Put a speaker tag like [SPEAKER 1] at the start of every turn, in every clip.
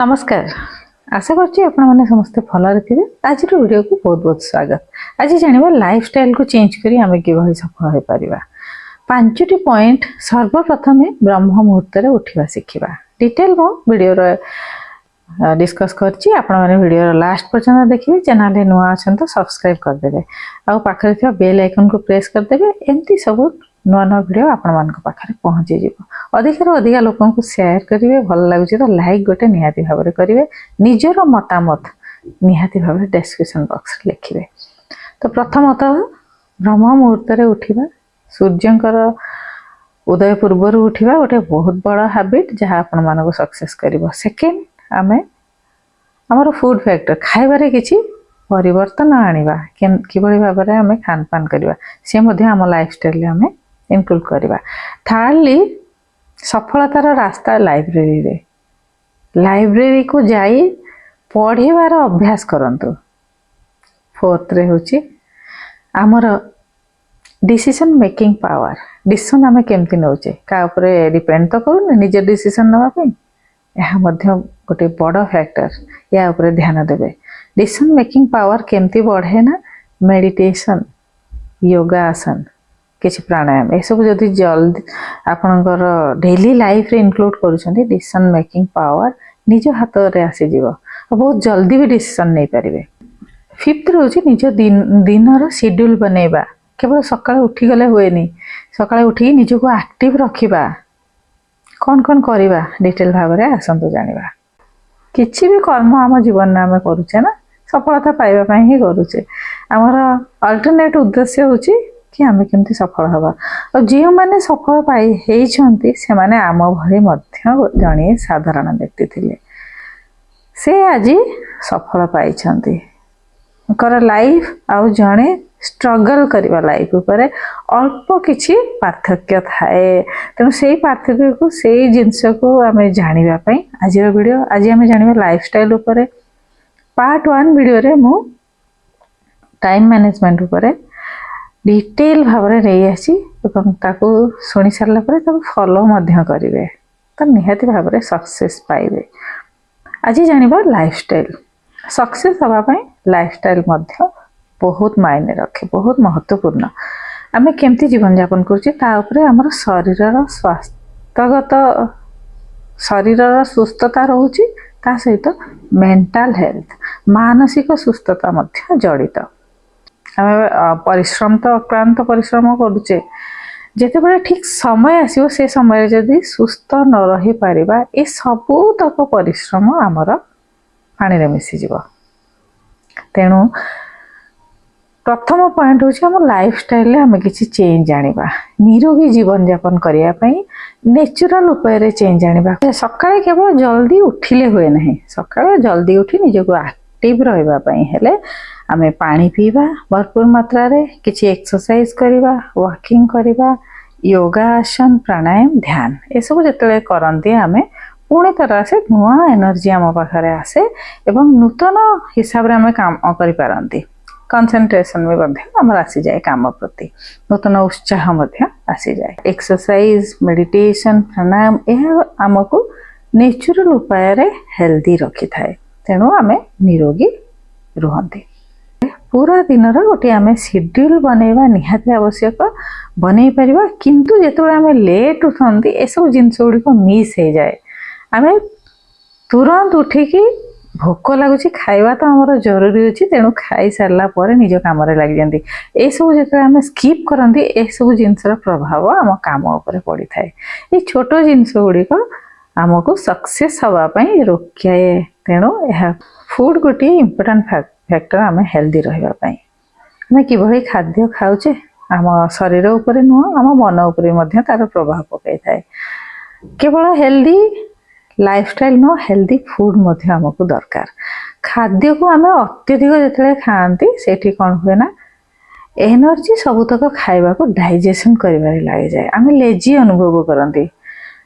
[SPEAKER 1] ନମସ୍କାର, ଆଶା କରୁଛି ଆପଣମାନେ ସମସ୍ତେ ଭଲରେ ଥିବେ। ଆଜିର ଭିଡ଼ିଓକୁ ବହୁତ ବହୁତ ସ୍ୱାଗତ। ଆଜି ଜାଣିବା ଲାଇଫଷ୍ଟାଇଲକୁ ଚେଞ୍ଜ କରି ଆମେ କିଭଳି ସଫଳ ହୋଇପାରିବା। ପାଞ୍ଚଟି ପଏଣ୍ଟ। ସର୍ବପ୍ରଥମେ ବ୍ରହ୍ମ ମୁହୂର୍ତ୍ତରେ ଉଠିବା ଶିଖିବା। ଡିଟେଲ ମୁଁ ଭିଡ଼ିଓର ଡିସ୍କସ୍ କରିଛି। ଆପଣମାନେ ଭିଡ଼ିଓର ଲାଷ୍ଟ ପର୍ଯ୍ୟନ୍ତ ଦେଖିବେ। ଚ୍ୟାନେଲରେ ନୂଆ ଅଛନ୍ତି ତ ସବସ୍କ୍ରାଇବ୍ କରିଦେବେ ଆଉ ପାଖରେ ଥିବା ବେଲ୍ ଆଇକନ୍କୁ ପ୍ରେସ୍ କରିଦେବେ। ଏମିତି ସବୁ ନୂଆ ନୂଆ ଭିଡ଼ିଓ ଆପଣମାନଙ୍କ ପାଖରେ ପହଞ୍ଚିଯିବ। ଅଧିକରୁ ଅଧିକା ଲୋକଙ୍କୁ ସେୟାର କରିବେ। ଭଲ ଲାଗୁଛି ତ ଲାଇକ୍ ଗୋଟେ ନିହାତି ଭାବରେ କରିବେ। ନିଜର ମତାମତ ନିହାତି ଭାବରେ ଡେସ୍କ୍ରିପସନ୍ ବକ୍ସରେ ଲେଖିବେ। ତ ପ୍ରଥମତଃ ବ୍ରହ୍ମ ମୁହୂର୍ତ୍ତରେ ଉଠିବା, ସୂର୍ଯ୍ୟଙ୍କର ଉଦୟ ପୂର୍ବରୁ ଉଠିବା ଗୋଟେ ବହୁତ ବଡ଼ ହାବିଟ୍, ଯାହା ଆପଣମାନଙ୍କୁ ସକ୍ସେସ୍ କରିବ। ସେକେଣ୍ଡ, ଆମେ ଆମର ଫୁଡ୍ ଫ୍ୟାକ୍ଟର, ଖାଇବାରେ କିଛି ପରିବର୍ତ୍ତନ ଆଣିବା। କିଭଳି ଭାବରେ ଆମେ ଖାନପାନ କରିବା, ସେ ମଧ୍ୟ ଆମ ଲାଇଫଷ୍ଟାଇଲରେ ଆମେ ଇନକ୍ଲୁଡ୍ କରିବା। ଥାର୍ଡଲି, ସଫଳତାର ରାସ୍ତା ଲାଇବ୍ରେରୀରେ। ଲାଇବ୍ରେରୀକୁ ଯାଇ ପଢ଼ିବାର ଅଭ୍ୟାସ କରନ୍ତୁ। ଫୋର୍ଥରେ ହେଉଛି ଆମର ଡିସିସନ୍ ମେକିଂ ପାୱାର। ଡିସିସନ୍ ଆମେ କେମିତି ନେଉଛେ, କାହା ଉପରେ ଡିପେଣ୍ଡ ତ କରୁନି ନିଜ ଡିସିସନ୍ ନେବା ପାଇଁ। ଏହା ମଧ୍ୟ ଗୋଟେ ବଡ଼ ଫ୍ୟାକ୍ଟର, ୟା ଉପରେ ଧ୍ୟାନ ଦେବେ। ଡିସିସନ୍ ମେକିଂ ପାୱାର କେମିତି ବଢ଼େ ନା ମେଡ଼ିଟେସନ୍, ୟୋଗା ଆସନ, କିଛି ପ୍ରାଣାୟାମ, ଏସବୁ ଯଦି ଜଲ୍ଦି ଆପଣଙ୍କର ଡେଲି ଲାଇଫରେ ଇନକ୍ଲୁଡ୍ କରୁଛନ୍ତି, ଡିସିସନ୍ ମେକିଂ ପାୱାର ନିଜ ହାତରେ ଆସିଯିବ ଆଉ ବହୁତ ଜଲ୍ଦି ବି ଡିସିସନ୍ ନେଇପାରିବେ। ଫିଫ୍ଥ ରହୁଛି ନିଜ ଦିନର ସିଡ୍ୟୁଲ୍ ବନେଇବା। କେବଳ ସକାଳେ ଉଠିଗଲେ ହୁଏନି, ସକାଳେ ଉଠିକି ନିଜକୁ ଆକ୍ଟିଭ ରଖିବା। କ'ଣ କ'ଣ କରିବା, ଡିଟେଲ ଭାବରେ ଆସନ୍ତୁ ଜାଣିବା। କିଛି ବି କର୍ମ ଆମ ଜୀବନରେ ଆମେ କରୁଛେ ନା, ସଫଳତା ପାଇବା ପାଇଁ ହିଁ କରୁଛେ। ଆମର ଅଲ୍ଟରନେଟ୍ ଉଦ୍ଦେଶ୍ୟ ହେଉଛି କି ଆମେ କେମିତି ସଫଳ ହେବା। ଆଉ ଯେଉଁମାନେ ସଫଳ ପାଇ ହେଇଛନ୍ତି, ସେମାନେ ଆମ ଭଳି ମଧ୍ୟ ଜଣେ ସାଧାରଣ ବ୍ୟକ୍ତି ଥିଲେ। ସେ ଆଜି ସଫଳ ପାଇଛନ୍ତି। ଙ୍କର ଲାଇଫ୍ ଆଉ ଜଣେ ଷ୍ଟ୍ରଗଲ୍ କରିବା ଲାଇଫ୍ ଉପରେ ଅଳ୍ପ କିଛି ପାର୍ଥକ୍ୟ ଥାଏ। ତେଣୁ ସେଇ ପାର୍ଥକ୍ୟକୁ, ସେଇ ଜିନିଷକୁ ଆମେ ଜାଣିବା ପାଇଁ ଆଜିର ଭିଡ଼ିଓ। ଆଜି ଆମେ ଜାଣିବା ଲାଇଫଷ୍ଟାଇଲ୍ ଉପରେ। ପାର୍ଟ 1 ଭିଡ଼ିଓରେ ମୁଁ ଟାଇମ୍ ମ୍ୟାନେଜମେଣ୍ଟ ଉପରେ ଡିଟେଲ ଭାବରେ ନେଇ ଆସିଛି ଏବଂ ତାକୁ ଶୁଣି ସାରିଲା ପରେ ତାକୁ ଫଲୋ ମଧ୍ୟ କରିବେ ତ ନିହାତି ଭାବରେ ସକ୍ସେସ୍ ପାଇବେ। ଆଜି ଜାଣିବା ଲାଇଫଷ୍ଟାଇଲ୍। ସକ୍ସେସ୍ ହେବା ପାଇଁ ଲାଇଫଷ୍ଟାଇଲ୍ ମଧ୍ୟ ବହୁତ ମାଇନେ ରଖେ, ବହୁତ ମହତ୍ତ୍ୱପୂର୍ଣ୍ଣ। ଆମେ କେମିତି ଜୀବନଯାପନ କରୁଛେ, ତା ଉପରେ ଆମର ଶରୀରର ସ୍ୱାସ୍ଥ୍ୟଗତ, ଶରୀରର ସୁସ୍ଥତା ରହୁଛି। ତା ସହିତ ମେଣ୍ଟାଲ ହେଲ୍ଥ, ମାନସିକ ସୁସ୍ଥତା ମଧ୍ୟ ଜଡ଼ିତ। ଆମେ ପରିଶ୍ରମ ତ ଅକ୍ଳାନ୍ତ ପରିଶ୍ରମ କରୁଛେ, ଯେତେବେଳେ ଠିକ୍ ସମୟ ଆସିବ, ସେ ସମୟରେ ଯଦି ସୁସ୍ଥ ନ ରହିପାରିବା, ଏ ସବୁତକ ପରିଶ୍ରମ ଆମର ପାଣିରେ ମିଶିଯିବ। ତେଣୁ ପ୍ରଥମ ପଏଣ୍ଟ ହେଉଛି ଆମ ଲାଇଫଷ୍ଟାଇଲରେ ଆମେ କିଛି ଚେଞ୍ଜ ଆଣିବା। ନିରୋଗୀ ଜୀବନଯାପନ କରିବା ପାଇଁ ନେଚୁରାଲ ଉପାୟରେ ଚେଞ୍ଜ ଆଣିବା। ସକାଳେ କେବଳ ଜଲ୍ଦି ଉଠିଲେ ହୁଏ ନାହିଁ। ସକାଳେ ଜଲ୍ଦି ଉଠି ନିଜକୁ ଆକ୍ଟିଭ ରହିବା ପାଇଁ ହେଲେ ଆମେ ପାଣି ପିଇବା ଭରପୁର ମାତ୍ରାରେ, କିଛି ଏକ୍ସରସାଇଜ କରିବା, ୱାକିଂ କରିବା, ୟୋଗା ଆସନ, ପ୍ରାଣାୟାମ, ଧ୍ୟାନ, ଏସବୁ ଯେତେବେଳେ କରନ୍ତି ଆମେ, ପୁଣି ଥରେ ଆସେ ନୂଆ ଏନର୍ଜି ଆମ ପାଖରେ ଆସେ ଏବଂ ନୂତନ ହିସାବରେ ଆମେ କାମ କରିପାରନ୍ତି। କନସେନ୍ଟ୍ରେସନ୍ ବି ମଧ୍ୟ ଆମର ଆସିଯାଏ, କାମ ପ୍ରତି ନୂତନ ଉତ୍ସାହ ମଧ୍ୟ ଆସିଯାଏ। ଏକ୍ସରସାଇଜ, ମେଡିଟେସନ, ପ୍ରାଣାୟାମ, ଏହା ଆମକୁ ନେଚୁରାଲ ଉପାୟରେ ହେଲ୍ଦି ରଖିଥାଏ। ତେଣୁ ଆମେ ନିରୋଗୀ ରୁହନ୍ତି। ପୁରା ଦିନର ଗୋଟିଏ ଆମେ ସିଡ୍ୟୁଲ୍ ବନେଇବା ନିହାତି ଆବଶ୍ୟକ। ବନେଇ ପାରିବା, କିନ୍ତୁ ଯେତେବେଳେ ଆମେ ଲେଟ୍ ଉଠନ୍ତି, ଏସବୁ ଜିନିଷ ଗୁଡ଼ିକ ମିସ୍ ହେଇଯାଏ। ଆମେ ତୁରନ୍ତ ଉଠିକି ଭୋକ ଲାଗୁଛି, ଖାଇବା ତ ଆମର ଜରୁରୀ ଅଛି, ତେଣୁ ଖାଇସାରିଲା ପରେ ନିଜ କାମରେ ଲାଗିଯାନ୍ତି। ଏସବୁ ଯେତେବେଳେ ଆମେ ସ୍କିପ୍ କରନ୍ତି, ଏସବୁ ଜିନିଷର ପ୍ରଭାବ ଆମ କାମ ଉପରେ ପଡ଼ିଥାଏ। ଏଇ ଛୋଟ ଜିନିଷ ଗୁଡ଼ିକ ଆମକୁ ସକ୍ସେସ୍ ହେବା ପାଇଁ ରୋକାଏ। ତେଣୁ ଏହା ଫୁଡ୍ ଗୋଟିଏ ଇମ୍ପୋର୍ଟାଣ୍ଟ ଫ୍ୟାକ୍ଟର ଆମେ ହେଲ୍ଦି ରହିବା ପାଇଁ। ଆମେ କିଭଳି ଖାଦ୍ୟ ଖାଉଛେ, ଆମ ଶରୀର ଉପରେ ନୁହଁ, ଆମ ମନ ଉପରେ ମଧ୍ୟ ତାର ପ୍ରଭାବ ପକାଇଥାଏ। କେବଳ ହେଲ୍ଦି ଲାଇଫଷ୍ଟାଇଲ୍ ନୁହଁ, ହେଲ୍ଦି ଫୁଡ୍ ମଧ୍ୟ ଆମକୁ ଦରକାର। ଖାଦ୍ୟକୁ ଆମେ ଅତ୍ୟଧିକ ଯେତେବେଳେ ଖାଆନ୍ତି, ସେଇଠି କ'ଣ ହୁଏ ନା ଏନର୍ଜି ସବୁତକ ଖାଇବାକୁ ଡାଇଜେସନ୍ କରିବାରେ ଲାଗିଯାଏ। ଆମେ ଲେଜି ଅନୁଭବ କରନ୍ତି।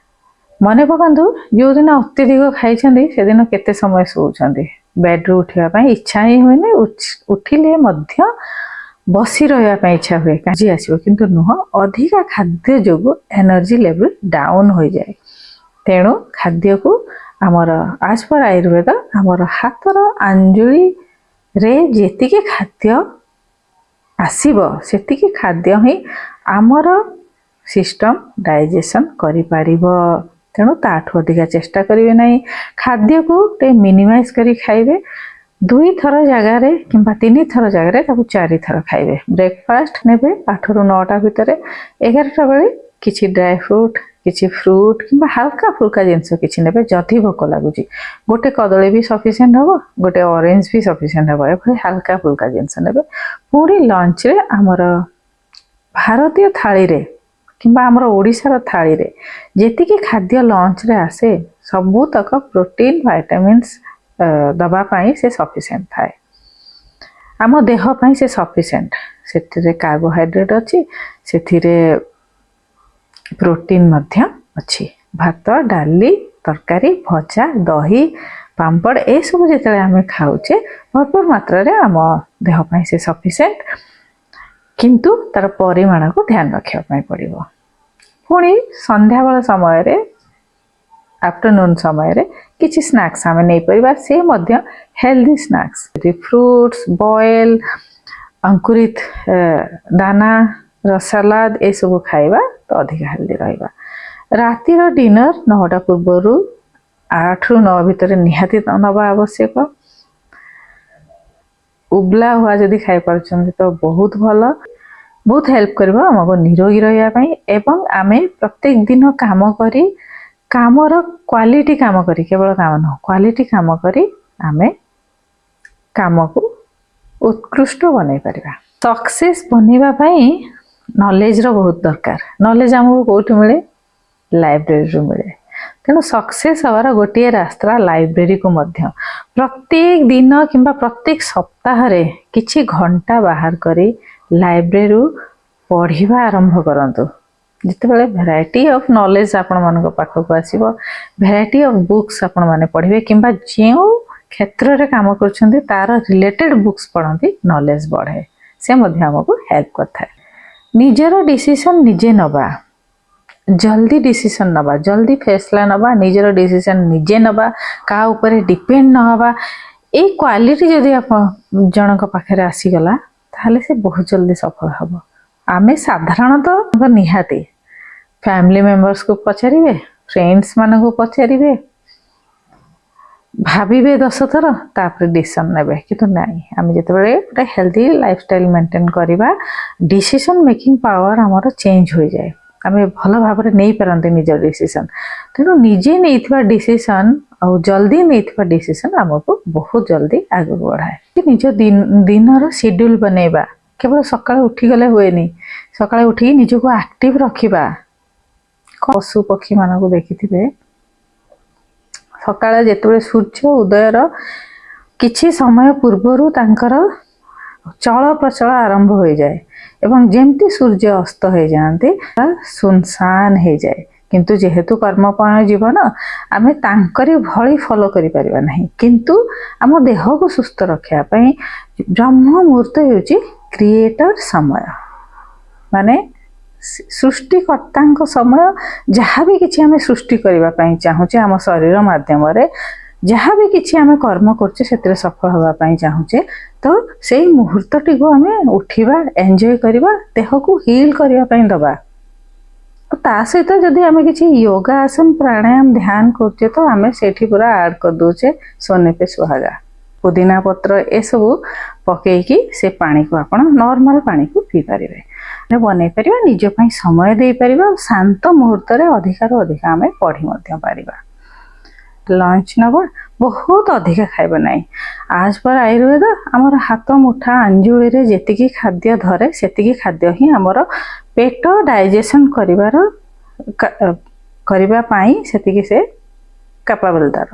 [SPEAKER 1] ମନେ ପକାନ୍ତୁ, ଯେଉଁଦିନ ଅତ୍ୟଧିକ ଖାଇଛନ୍ତି, ସେଦିନ କେତେ ସମୟ ଶୋଉଛନ୍ତି। ବେଡ୍ରୁ ଉଠିବା ପାଇଁ ଇଚ୍ଛା ହିଁ ହୁଏନି। ଉଠିଲେ ମଧ୍ୟ ବସି ରହିବା ପାଇଁ ଇଚ୍ଛା ହୁଏ। କାଜି ଆସିବ କିନ୍ତୁ ନୁହଁ, ଅଧିକା ଖାଦ୍ୟ ଯୋଗୁଁ ଏନର୍ଜି ଲେଭେଲ ଡାଉନ୍ ହୋଇଯାଏ। ତେଣୁ ଖାଦ୍ୟକୁ ଆମର ଆଜ୍ ପର୍ ଆୟୁର୍ବେଦ, ଆମର ହାତର ଆଞ୍ଜୁଳିରେ ଯେତିକି ଖାଦ୍ୟ ଆସିବ, ସେତିକି ଖାଦ୍ୟ ହିଁ ଆମର ସିଷ୍ଟମ୍ ଡାଇଜେସନ୍ କରିପାରିବ। ତେଣୁ ତାଠୁ ଅଧିକା ଚେଷ୍ଟା କରିବେ ନାହିଁ। ଖାଦ୍ୟକୁ ଟିକେ ମିନିମାଇଜ୍ କରି ଖାଇବେ। ଦୁଇଥର ଜାଗାରେ କିମ୍ବା ତିନି ଥର ଜାଗାରେ ତାକୁ ଚାରିଥର ଖାଇବେ। ବ୍ରେକଫାଷ୍ଟ ନେବେ 8ରୁ 9ଟା ଭିତରେ। 11ଟା ବେଳେ କିଛି ଡ୍ରାଏ ଫ୍ରୁଟ୍, କିଛି ଫ୍ରୁଟ୍ କିମ୍ବା ହାଲକା ଫୁଲକା ଜିନିଷ କିଛି ନେବେ। ଯଦି ଭୋକ ଲାଗୁଛି, ଗୋଟେ କଦଳୀ ବି ସଫିସିଏଣ୍ଟ ହେବ, ଗୋଟେ ଅରେଞ୍ଜ ବି ସଫିସିଏଣ୍ଟ ହେବ। ଏଭଳି ହାଲକା ଫୁଲକା ଜିନିଷ ନେବେ। ପୁଣି ଲଞ୍ଚରେ ଆମର ଭାରତୀୟ ଥାଳିରେ କିମ୍ବା ଆମର ଓଡ଼ିଶାର ଥାଳିରେ ଯେତିକି ଖାଦ୍ୟ ଲଞ୍ଚରେ ଆସେ, ସବୁତକ ପ୍ରୋଟିନ୍, ଭାଇଟାମିନ୍ସ ଦେବା ପାଇଁ ସେ ସଫିସିଏଣ୍ଟ ଥାଏ। ଆମ ଦେହ ପାଇଁ ସେ ସଫିସିଏଣ୍ଟ। ସେଥିରେ କାର୍ବୋହାଇଡ୍ରେଟ୍ ଅଛି, ସେଥିରେ ପ୍ରୋଟିନ୍ ମଧ୍ୟ ଅଛି। ଭାତ, ଡାଲି, ତରକାରୀ, ଭଜା, ଦହି, ପାମ୍ପଡ଼, ଏସବୁ ଯେତେବେଳେ ଆମେ ଖାଉଛେ ଭରପୁର ମାତ୍ରାରେ, ଆମ ଦେହ ପାଇଁ ସେ ସଫିସିଏଣ୍ଟ। କିନ୍ତୁ ତାର ପରିମାଣକୁ ଧ୍ୟାନ ରଖିବା ପାଇଁ ପଡ଼ିବ। ପୁଣି ସନ୍ଧ୍ୟାବେଳ ସମୟରେ, ଆଫ୍ଟରନୁନ୍ ସମୟରେ କିଛି ସ୍ନାକ୍ସ ଆମେ ନେଇପାରିବା। ସେ ମଧ୍ୟ ହେଲ୍ଦି ସ୍ନାକ୍ସ, ଫ୍ରୁଟ୍ସ, ବଏଲ୍, ଅଙ୍କୁରିତ ଦାନାର ସାଲାଦ, ଏସବୁ ଖାଇବା ତ ଅଧିକା ହେଲ୍ଦି ରହିବା। ରାତିର ଡିନର 9ଟା ପୂର୍ବରୁ, 8ରୁ 9 ଭିତରେ ନିହାତି ନେବା ଆବଶ୍ୟକ। ଉବଲା ହୁଆ ଯଦି ଖାଇପାରୁଛନ୍ତି ତ ବହୁତ ଭଲ, ବହୁତ ହେଲ୍ପ କରିବ ଆମକୁ ନିରୋଗୀ ରହିବା ପାଇଁ। ଏବଂ ଆମେ ପ୍ରତ୍ୟେକ ଦିନ କାମ କରି, କାମର କ୍ୱାଲିଟି କାମ କରି, କେବଳ କାମ ନୁହଁ, କ୍ୱାଲିଟି କାମ କରି ଆମେ କାମକୁ ଉତ୍କୃଷ୍ଟ ବନେଇ ପାରିବା। ସକ୍ସେସ୍ ବନେଇବା ପାଇଁ ନଲେଜର ବହୁତ ଦରକାର। ନଲେଜ ଆମକୁ କେଉଁଠୁ ମିଳେ? ଲାଇବ୍ରେରୀରୁ ମିଳେ। ତେଣୁ ସକ୍ସେସ୍ ହେବାର ଗୋଟିଏ ରାସ୍ତା, ଲାଇବ୍ରେରୀକୁ ମଧ୍ୟ ପ୍ରତ୍ୟେକ ଦିନ କିମ୍ବା ପ୍ରତ୍ୟେକ ସପ୍ତାହରେ କିଛି ଘଣ୍ଟା ବାହାର କରି ଲାଇବ୍ରେରୀରୁ ପଢ଼ିବା ଆରମ୍ଭ କରନ୍ତୁ। ଯେତେବେଳେ ଭେରାଇଟି ଅଫ୍ ନଲେଜ ଆପଣମାନଙ୍କ ପାଖକୁ ଆସିବ, ଭେରାଇଟି ଅଫ୍ ବୁକ୍ସ ଆପଣମାନେ ପଢ଼ିବେ କିମ୍ବା ଯେଉଁ କ୍ଷେତ୍ରରେ କାମ କରୁଛନ୍ତି ତାର ରିଲେଟେଡ୍ ବୁକ୍ସ ପଢ଼ନ୍ତି, ନଲେଜ ବଢ଼େ। ସେ ମଧ୍ୟ ଆମକୁ ହେଲ୍ପ କରିଥାଏ। ନିଜର ଡିସିସନ୍ ନିଜେ ନେବା, ଜଲ୍ଦି ଡିସିସନ୍ ନେବା, ଜଲ୍ଦି ଫେସଲା ନେବା, ନିଜର ଡିସିସନ୍ ନିଜେ ନେବା, କାହା ଉପରେ ଡିପେଣ୍ଡ ନ ହେବା, ଏଇ କ୍ୱାଲିଟି ଯଦି ଆପଣ ଜଣଙ୍କ ପାଖରେ ଆସିଗଲା, ତାହେଲେ ସେ ବହୁତ ଜଲ୍ଦି ସଫଳ ହେବ। ଆମେ ସାଧାରଣତଃ ନିହାତି ଫ୍ୟାମିଲି ମେମ୍ବର୍ସକୁ ପଚାରିବେ, ଫ୍ରେଣ୍ଡସ୍ ମାନଙ୍କୁ ପଚାରିବେ, ଭାବିବେ 10 ଥର, ତାପରେ ଡିସିସନ୍ ନେବେ। କିନ୍ତୁ ନାଇଁ, ଆମେ ଯେତେବେଳେ ଗୋଟେ ହେଲ୍ଦି ଲାଇଫଷ୍ଟାଇଲ୍ ମେଣ୍ଟେନ୍ କରିବା, ଡିସିସନ୍ ମେକିଂ ପାୱାର ଆମର ଚେଞ୍ଜ ହୋଇଯାଏ। ଆମେ ଭଲ ଭାବରେ ନେଇପାରନ୍ତି ନିଜ ଡିସିସନ୍। ତେଣୁ ନିଜେ ନେଇଥିବା ଡିସିସନ୍ ଆଉ ଜଲ୍ଦି ନେଇଥିବା ଡିସିସନ୍ ଆମକୁ ବହୁତ ଜଲ୍ଦି ଆଗକୁ ବଢ଼ାଏ। ନିଜ ଦିନର ସିଡ୍ୟୁଲ୍ ବନେଇବା। କେବଳ ସକାଳେ ଉଠିଗଲେ ହୁଏନି, ସକାଳେ ଉଠିକି ନିଜକୁ ଆକ୍ଟିଭ ରଖିବା। ପଶୁ ପକ୍ଷୀମାନଙ୍କୁ ଦେଖିଥିବେ, ସକାଳେ ଯେତେବେଳେ ସୂର୍ଯ୍ୟ ଉଦୟର କିଛି ସମୟ ପୂର୍ବରୁ ତାଙ୍କର ଚଳପ୍ରଚଳ ଆରମ୍ଭ ହୋଇଯାଏ ଏବଂ ଯେମିତି ସୂର୍ଯ୍ୟ ଅସ୍ତ ହେଇଯାଆନ୍ତି, ସୁନସାନ ହେଇଯାଏ। କିନ୍ତୁ ଯେହେତୁ କର୍ମମୟ ଜୀବନ, ଆମେ ତାଙ୍କରି ଭଳି ଫଲୋ କରିପାରିବା ନାହିଁ। କିନ୍ତୁ ଆମ ଦେହକୁ ସୁସ୍ଥ ରଖିବା ପାଇଁ ବ୍ରହ୍ମ ମୁହୂର୍ତ୍ତ ହେଉଛି କ୍ରିଏଟର ସମୟ, ମାନେ ସୃଷ୍ଟିକର୍ତ୍ତାଙ୍କ ସମୟ। ଯାହା ବି କିଛି ଆମେ ସୃଷ୍ଟି କରିବା ପାଇଁ ଚାହୁଁଛେ, ଆମ ଶରୀର ମାଧ୍ୟମରେ ଯାହା ବି କିଛି ଆମେ କର୍ମ କରୁଛେ, ସେଥିରେ ସଫଳ ହେବା ପାଇଁ ଚାହୁଁଛେ, ତ ସେଇ ମୁହୂର୍ତ୍ତଟିକୁ ଆମେ ଉଠିବା, ଏନ୍ଜୟ କରିବା, ଦେହକୁ ହିଲ୍ କରିବା ପାଇଁ ଦେବା। ତା ସହିତ ଯଦି ଆମେ କିଛି ୟୋଗା ଆସନ, ପ୍ରାଣାୟାମ, ଧ୍ୟାନ କରୁଛେ, ତ ଆମେ ସେଇଠି ପୁରା ଆଡ୍ କରିଦେଉଛେ सोने पे सुहागा। ପୁଦିନା ପତ୍ର ଏସବୁ ପକେଇକି ସେ ପାଣିକୁ, ଆପଣ ନର୍ମାଲ ପାଣିକୁ ପିଇପାରିବେ, ବନେଇ ପାରିବା, ନିଜ ପାଇଁ ସମୟ ଦେଇପାରିବା ଆଉ ଶାନ୍ତ ମୁହୂର୍ତ୍ତରେ ଅଧିକାରୁ ଅଧିକା ଆମେ ପଢ଼ି ମଧ୍ୟ ପାରିବା। ଲଞ୍ଚ ନେବା, ବହୁତ ଅଧିକା ଖାଇବା ନାହିଁ। ଆଜ୍ ପର୍ ଆୟୁର୍ବେଦ, ଆମର ହାତ ମୁଠା ଆଞ୍ଜୁଳିରେ ଯେତିକି ଖାଦ୍ୟ ଧରେ, ସେତିକି ଖାଦ୍ୟ ହିଁ ଆମର ପେଟ ଡାଇଜେସନ୍ କରିବା ପାଇଁ ସେତିକି ସେ କାପାବଲ୍ ତାର।